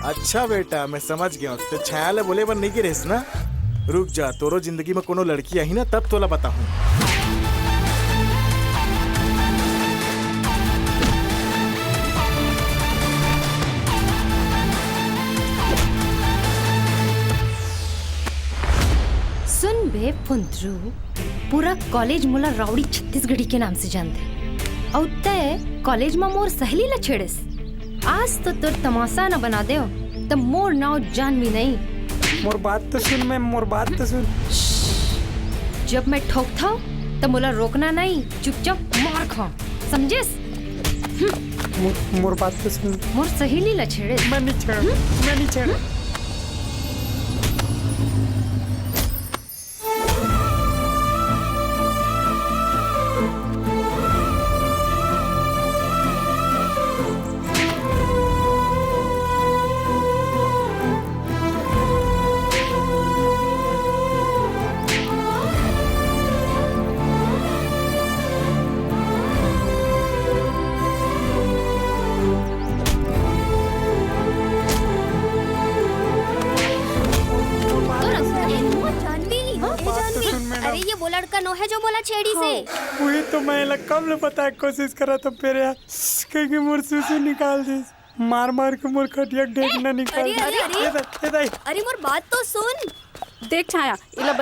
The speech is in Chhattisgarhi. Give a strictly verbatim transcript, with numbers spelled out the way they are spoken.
अच्छा बेटा, मैं समझ गया हूँ। ते छाया ले बोले बर नहीं गिरेस ना? रुक जा, तोरो जिंदगी में कोनो लड़की आही ना, तब तोला बताहूँ। सुन बे फुंतरू, पूरा कॉलेज मोला राउडी छत्तीसगढ़ी के नाम से जानथे। अउ तय कॉलेज म मोर सहेली ला छेड़ेस। आज तो तोर तमाशा न बना देव, त मोर नाव जानवी नहीं। मोर बात तो सुन, मैं मोर बात तो सुन। जब मैं ठोकथव, त मोला रोकना नहीं, चुपचाप मार खा, समझेस? मोर, मोर बात तो सुन। मोर सहेली ला छेड़े। मैं नहीं छेड़, मैं नहीं छेड़। जानवी, ए जानवी, अरे ये वो लड़का नो है जो मोला छेड़ी से। वही तो मैं एला कब ले बताए के कोशिश करत हूँ फेर यार, कहिके मोर सुसु निकाल दिस। मार मार के मोर खटिया के ढेकना निकाल दिस। अरे, अरे, अरे। ए दाई, ए दाई। अरे मोर बात तो सुन। देख छाया, इला